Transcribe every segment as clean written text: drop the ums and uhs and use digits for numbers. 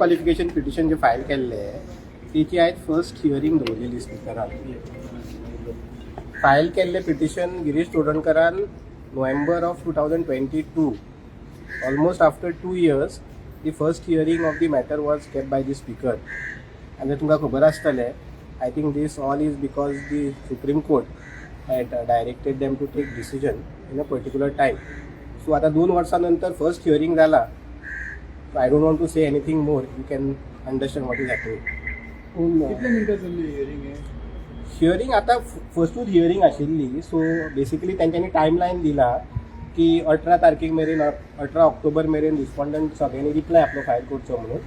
डिस्क्वॉलिफिकेशन petition जे file केल्ले तेची आयज फर्स्ट हियरींग दवरलेली स्पिकरान. फायल केल्ले petition Girish चोडणकरान November of 2022. Almost after 2 years, the first hearing of the matter was kept by the Speaker. आनी तुमकां खबर आसतलें, I think this all is because the Supreme Court had directed them to take decision in a particular time. So आतां 2 वर्सां नंतर first hearing जाला. I don't want to say anything more. You can understand what is happening. कितले मिनटां चल्ली hearing हे? Hearing आतां फर्स्टूच hearing आशिल्ली. So basically तेंच्यांनी टायमलायन दिला की 18 तारखेक मेरेन, 18 ऑक्टोबर मेरेन रिस्पॉन्डंट सगळ्यांनी रिप्लाय आपलो फायल करचो म्हणून.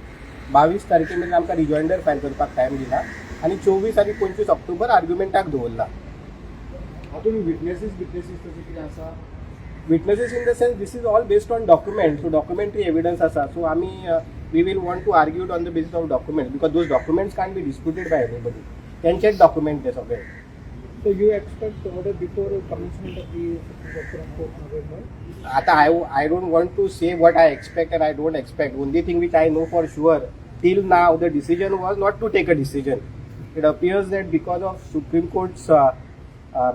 22 तारखे मेरेन आमकां रिजॉयंडर फायल करपाक टायम दिला आनी 24 आनी 25 ऑक्टोबर आर्ग्युमेंटाक दवरला. हातूंत विटनेसीस तशें कितें आसा? Witnesses in the sense, this is all based on document, so documentary evidence आसा. सो आमी we will want to argue on the basis of document, because those documents can be disputed by anybody. तेंचेच document ते सगळे. So you expect the order before commencement of the Supreme Court November? आता I don't want to say what I expect and I don't expect. Only thing which I know for sure, till now the decision was not to take a decision. It appears that because of Supreme Court's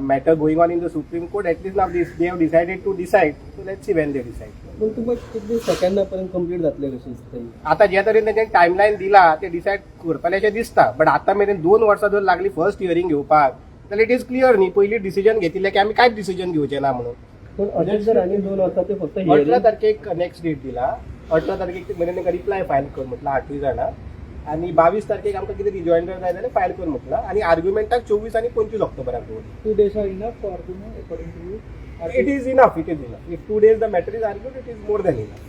matter going on in the Supreme Court, at least now this they have decided to decide. So let's see when they decide. पूण तुमकां कितले सेकंडा पर्यंत complete जातले कशें दिसता? आता ज्या तरेन तेंच्यांनी टायमलायन दिला, ते डिसायड करतले अशें दिसता. बट आतां मेरेन 2 वर्सां जर लागली फर्स्ट हियरींग घेवपाक, जाल्यार it is clear न्ही, पयलीं डिसिजन घेतिल्लें की आमी कांयच डिसिजन घेवचे ना म्हणून. पूण अशेंच जर आनी 2 वर्सां ते फक्त 18 हियरींग तारखेक नेक्स्ट डेट दिला. 18 तारखेक मेरेन तांकां रिप्लाय फायल कर म्हटलं आठूय जाणां आनी 22 तारखेक आमकां कितें रिजॉयंडर जाय जाल्यार फायल कर म्हटलां आनी आर्ग्युमेंटाक 24 आनी 25 ऑक्टोबराक दवरली. 2 days are enough for argument, according to you? It is enough, it is enough. If 2 days the matter is argued, it is more than enough.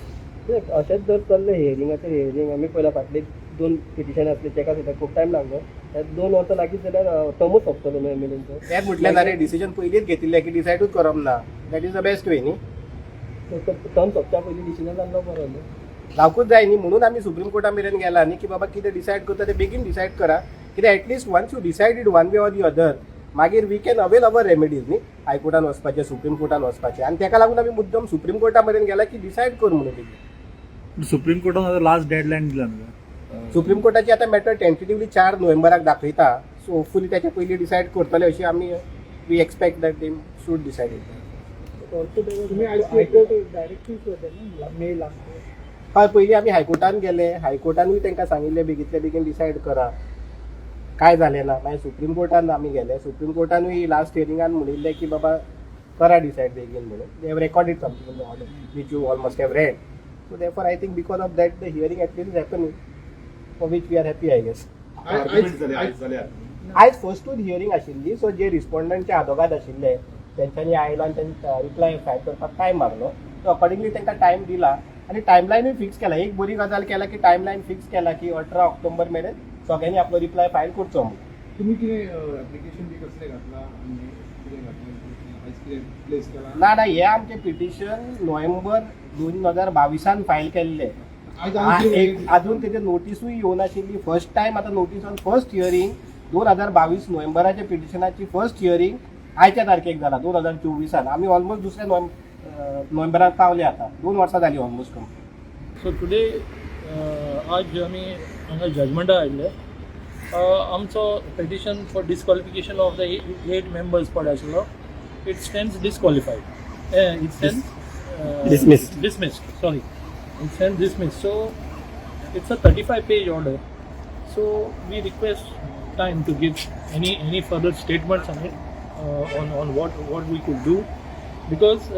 अशेंच जर चल्लें हियरिंगाचेर हियरींग, आमी पयला फाटले दोन पिटिशन आसले तेका सुद्दां खूब टायम लागलो. त्यात 2 वर्सां लागीत जाल्यार टर्मूच सोंपतलो न्हू एमएलएचो? तेंच म्हटलें ना रे, डिसिजन पयलींच घेतिल्लें की डिसायडूच करप ना. That is the best way न्ही. टर्म सोंपच्या पयलीं डिसिजन जाल्लो बरो न्हू? जावकूच जाय न्ही. म्हणून आमी सुप्रीम कोर्टा मेरेन गेला न्ही, की बाबा कितें डिसायड करता ते बेगीन डिसायड करा. कित्याक at least once you decided one way or the other, मागीर we can avail our remedies न्ही, हायकोर्टान वचपाचें, सुप्रीम कोर्टान वचपाचें. आनी तेका लागून आमी मुद्दम सुप्रीम कोर्टा मेरेन गेला की डिसायड कर म्हणून बेगीन. सुप्रीम कोर्टान आतां लास्ट डेडलायन दिला न्हू? सुप्रीम कोर्टाची आतां मॅटर टेंटेटिवली 4 नोव्हेंबराक दाखयता. सो होपफुली त्याच्या पयलीं डिसायड करतले अशी आमी we expect that they should decide it. Also there was तुम्ही High Court directives were there, no? May last year. हय, पयलीं आमी हायकोर्टान गेले. हायकोर्टानूय तांकां सांगिल्लें बेगींतल्या बेगीन डिसायड करा. काय जालें ना. मागीर सुप्रीम कोर्टान आमी गेले. सुप्रीम कोर्टानूय लास्ट हियरिंगान म्हणिल्लें की बाबा करा डिसायड बेगीन म्हणून. They have recorded something in the order which you all must have read. So therefore, I think because of that the hearing at least is happening, for which we are happy, I guess. आयज जाले, आयज जाले. आयज फर्स्टूच hearing आशिल्ली. So जे रिस्पॉन्डंटचे आदोगाद आशिल्ले तेंच्यांनी आयलो आनी तांकां रिप्लाय फायल करपाक टायम मागलो. सो अकॉर्डिंगली तांकां टायम दिला आनी टायमलायनूय फिक्स केला. एक बरी गजाल केला की टायमलायन फिक्स केला की 18 ऑक्टोबर मेरेन सगळ्यांनी आपलो रिप्लाय फायल करचो म्हणून. तुम्ही कितें एप्लिकेशन बी कसलें घातला आनी कितें घातलें आयज, कितें प्लेस केला? ना ना, हे आमचें पिटिशन नोव्हेंबर 2022 फायल केल्लें. आयज आनी अजून तेजे नोटिसूय येवनाशिल्ली. फर्स्ट टायम आतां नोटीस ऑन फर्स्ट हियरींग. 2022 नोव्हेंबराच्या पिटिशनाची फर्स्ट हियरींग आयच्या तारखेक जाला, 2024. आमी ऑलमोस्ट दुसऱ्या नोव्हेंबरात पावले आतां. 2 वर्सां जाली ऑलमोस्ट कंप्लीट. सो टुडे, आज आमी हांगा जजमेंटा आयिल्ले. आमचो petition for disqualification of the eight members पळय आशिल्लो, it stands disqualified, it stands Dismissed. Dismissed, sorry, it stands dismissed. So it's a 35 page order, so we request time to give any further statements on it, on what we could do, because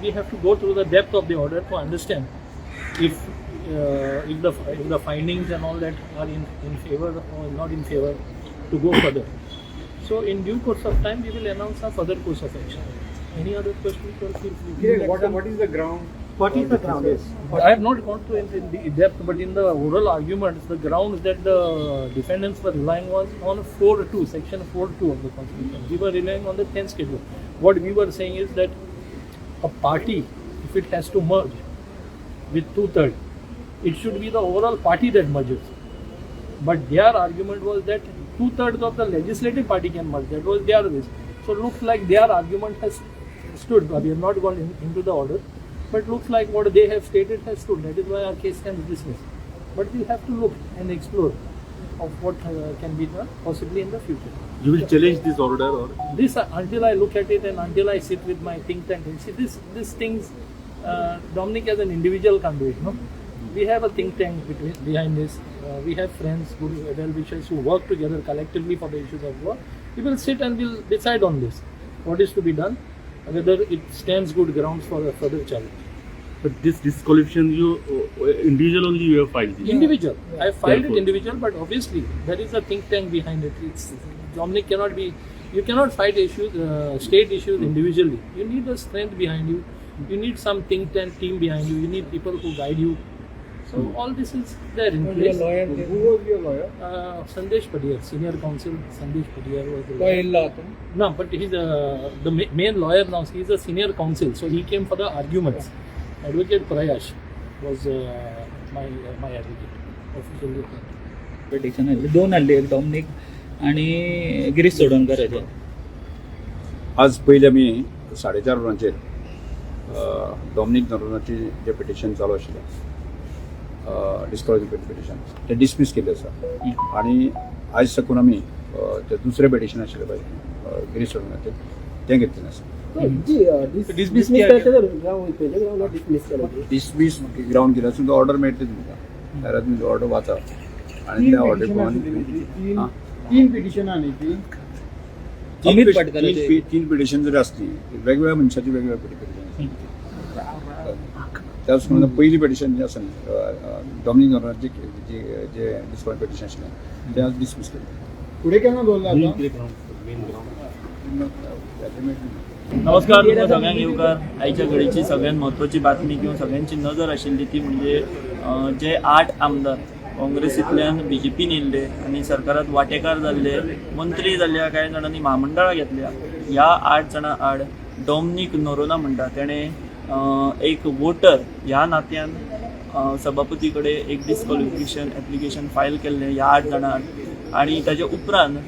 we have to go through the depth of the order to understand if the findings and all that are in favor or not in favor to go further. So in due course of time we will announce our further course of action. Any other questions, you all feel free. कितें what is the ground? What is the ground? I have not gone to in the depth, but in the oral arguments, the grounds that the defendants were relying was on 4.2, section 4.2 of the Constitution. We were relying on the 10th schedule. What we were saying is that a party, if it has to merge with two-third, it should be the overall party that merges. But their argument was that two-thirds of the legislative party can merge. That was their this. So looks like their argument has stood. We have not gone into the order, but looks like what they have stated has stood. That is why our case stands dismissed. But we'll have to look and explore of what can be done possibly in the future. You will challenge this order or This until I look at it and until I sit with my think tank and see this things, Dominic as an individual can't do it. No, we have a think tank between behind this. We have friends, good well wishers who work together collectively for the issues of war. We will sit and we'll decide on this, what is to be done, whether it stands good grounds for a further challenge. But this disqualification you individual only you have filed this. Individual. I filed it Therefore. Individual, but obviously there is a think tank behind it. It's Dominic cannot be. You cannot fight issues, state issues individually. You need a strength behind you. You need some think tank team behind you. You need people who guide you. So all this is there in Your place. lawyer Who was your lawyer? Sandesh Padiyar, senior counsel Sandesh Padiyar was the तो lawyer. येयल्लो आतां No, but he's the main lawyer now. He's a senior counsel, so he came for the arguments. Advocate Prayash was my advocate officially appointed. Petition आयल्लें दोन आसली एक डॉमनीक आनी गिरीश चोडणकाराचे. आज पयलीं आमी 4:30 वरांचेर डॉमनीक नरोनाची जें पिटिशन चालू आशिल्लें, डिस्क्वॉलिफिकेशन पिटिशन, तें डिसमीस केल्लें आसा आनी आयज साकून आमी तें दुसरें पिटिशन आशिल्लें पळय गिरीश चोडणकाराचें तें घेतलेलें आसा. डिसमिस खंयच्या ग्राउंडार डिसमीस केला? डिसमीस ग्रावंड केलें आसून ऑर्डर मेळटली तुमकां, जाल्यार तुमी ऑर्डर वाचा आनी त्या ऑर्डर प्रमाणे आं. तीन पिटिशनां न्ही ती. तीन अमित पाटकराचे. तीन पिटिशन जरी असली, वेगवेगळ्या मनशाची वेगवेगळ्या पिटिशन. त्याच प्रमाणे पयली पिटिशन जें आसा न्ही डॉमिनीक नोराची जे जे डिस्कावंट पिटिशन आशिल्लें तें आज डिसमीस केलें. फुडें केन्ना दवरला आतां? नमस्कार, तुमकां सगळ्यांक येवकार. आयच्या घडीची सगळ्यात म्हत्वाची बातमी किंवा सगळ्यांची नजर आशिल्ली ती म्हणजे जे 8 आमदार काँग्रेसींतल्यान बीजेपीन येयल्ले आनी सरकारात वांटेकार जाल्ले, मंत्री जाल्ल्या, कांय जाणांनी म्हामंडळां घेतल्या, ह्या 8 जाणां आड डॉमनीक नोरोना म्हणटा तेणें एक वोटर ह्या नात्यान सभापती कडेन एक डिस्क्वॉलिफिकेशन एप्लिकेशन फायल केल्लें ह्या 8 जाणां आड. आनी ताजे उपरांत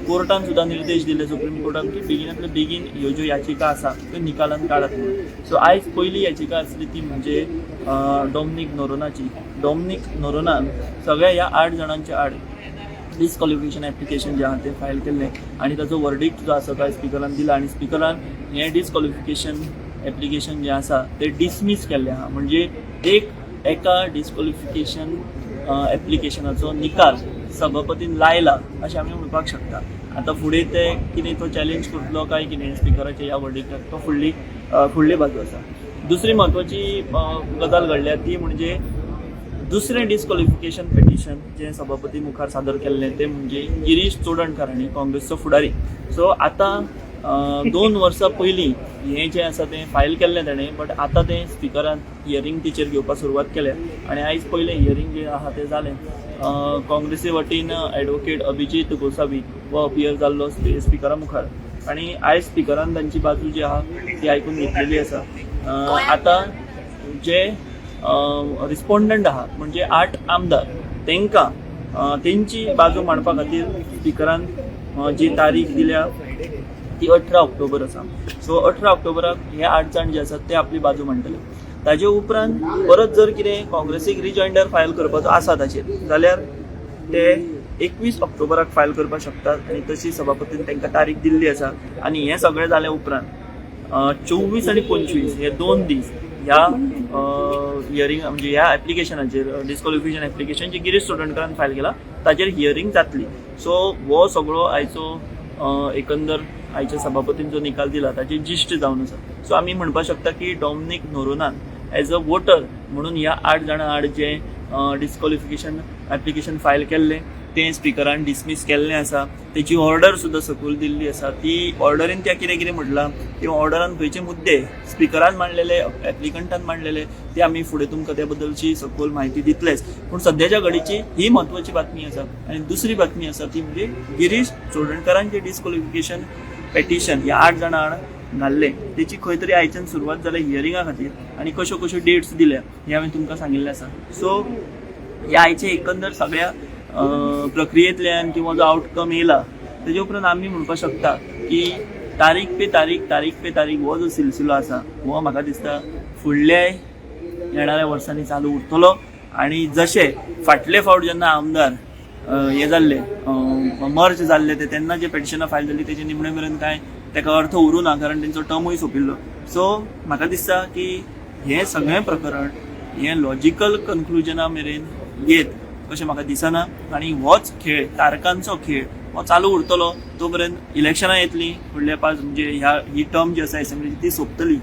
कोर्टान सुद्दां निर्देश दिले, सुप्रीम कोर्टान, की बेगिनातले बेगीन ह्यो ज्यो याचिका आसा त्यो निकालान काडात म्हणून. सो आयज पयली याचिका आसली ती म्हणजे डॉमनीक नोरोनाची. डॉमनीक नोरोनान सगळ्या ह्या 8 जाणांच्या आड डिस्क्वॉलिफिकेशन एप्लिकेशन जें आहा तें फायल केल्लें आनी ताचो वर्डिक्ट जो आसा तो स्पिकरान दिला आनी स्पिकरान हें डिस्क्वॉलिफिकेशन एप्लिकेशन जें आसा तें डिसमीस केल्लें आहा. म्हणजे एका डिस्क्वॉलिफिकेशन एप्लिकेशनाचो निकाल सभापतीन लायला अशें आमी म्हणपाक शकता. आतां फुडें ते कितें तो चॅलेंज करतलो काय कितें स्पिकराच्या ह्या वर्डिक्टाक, तो फुडली बाजू आसा. दुसरी म्हत्वाची गजाल घडल्या ती म्हणजे दुसरें डिस्क्वॉलिफिकेशन पिटिशन जें सभापती मुखार सादर केल्लें तें म्हणजे गिरीश चोडणकार हांणी, काँग्रेसचो फुडारी. सो आतां 2 वर्सां पयलीं हें जें आसा तें फायल केल्लें ताणें, बट आतां तें स्पिकरान हियरींग तेचेर घेवपाक सुरवात केल्या आनी आयज पयलें हियरींग जें आहा तें जालें. काँग्रेसी वतीन एडवोकेट अभिजीत गोसावी हो अपियर जाल्लो स्पिकरा मुखार आनी आयज स्पिकरान तांची बाजू जी आहा ती आयकून घेतलेली आसा. आतां जे रिस्पोंडंट आहा म्हणजे 8 आमदार, तांकां तेंची बाजू मांडपा खातीर स्पिकरान जी तारीख दिल्या ती 18 ऑक्टोबर आसा. सो 18 ऑक्टोबराक हे 8 जाण जे आसात ते आपली बाजू मांडटले. ताजे उपरांत परत जर कितें काँग्रेसीक रिजॉयंडर फायल करपाचो आसा ताचेर जाल्यार ते 21 ऑक्टोबराक फायल करपाक शकतात आनी तशी सभापतीन तांकां तारीख दिल्ली आसा. आनी हें सगळें जाल्या उपरांत 24 आनी 25 हे 2 दीस ह्या हियरींग म्हणजे ह्या एप्लिकेशनाचेर, डिस्क्वॉलिफिकेशन एप्लिकेशन जे गिरीश चोडणकारान फायल केला ताचेर हियरींग जातली. सो हो सगळो आयचो एकंदर आयच्या सभापतीन जो निकाल दिला ताची जिश्ट जावन आसा. सो आमी म्हणपाक शकता की डॉमनीक नोरोनान एज अ वोटर म्हणून ह्या 8 जाणां आड जें डिस्क्वॉलिफिकेशन एप्लिकेशन फायल केल्लें तें स्पिकरान डिसमीस केल्लें आसा. तेची ऑर्डर सुद्दां सकयल दिल्ली आसा. ती ऑर्डरीन त्या कितें कितें म्हटलां किंवा ऑर्डरान खंयचे मुद्दे स्पिकरान मांडलेले, एप्लिकंटान मांडलेले ते आमी फुडें तुमकां त्या बद्दलची सखोल म्हायती दितलेच. पूण सद्याच्या घडीची ही म्हत्वाची बातमी आसा. आनी दुसरी बातमी आसा ती म्हणजे गिरीश चोडणकारान जें डिस्क्वॉलिफिकेशन पेटिशन ह्या 8 जाणां आड घाल्लें तेची खंय तरी आयच्यान सुरवात जाल्या हियरिंगा खातीर आनी कश्यो कश्यो डेट्स दिल्या हें हांवें तुमकां सांगिल्लें आसा. सो ह्या आयचे एकंदर सगळ्या प्रक्रियेंतल्यान किंवा जो आवटकम येयला तेजे उपरांत आमी म्हणपाक शकता की तारीख पे तारीख, तारीख पे तारीख हो जो सिलसिलो आसा हो म्हाका दिसता फुडल्या येणाऱ्या वर्सांनी चालू उरतलो. आनी जशे फाटले फावट जेन्ना आमदार हे जाल्ले, मर्ज जाल्ले ते, तेन्ना जे पेटिशनां फायल जाल्ली तेजे निमणे मेरेन कांय तेका अर्थ उरूं ना, कारण तेंचो टर्मूय सोंपिल्लो. सो म्हाका दिसता की हें सगळें प्रकरण हें लॉजिकल कन्क्लुजना मेरेन येत अशें म्हाका दिसना आनी होच खेळ, तारकांचो खेळ हो चालू उरतलो तो पर्यंत इलेक्शनां येतलीं फुडल्या पांच, म्हणजे ह्या ही टर्म जी आसा एसेंब्लीची ती सोंपतली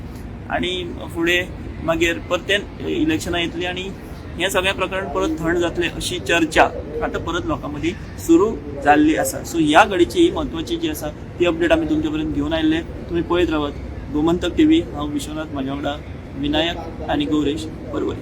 आनी फुडें मागीर परते इलेक्शनां येतलीं आनी हें सगळें प्रकरण परत थंड जातलें अशी चर्चा आतां परत लोकां मदीं सुरू जाल्ली आसा. सो ह्या घडीची ही म्हत्वाची जी आसा ती अपडेट आमी तुमचे पर्यंत घेवन आयिल्ले. तुमी पळयत रावात गोमंतक टीव्ही. हांव विश्वनाथ, म्हाज्या वांगडा विनायक आनी गौरेश, पर्वरी.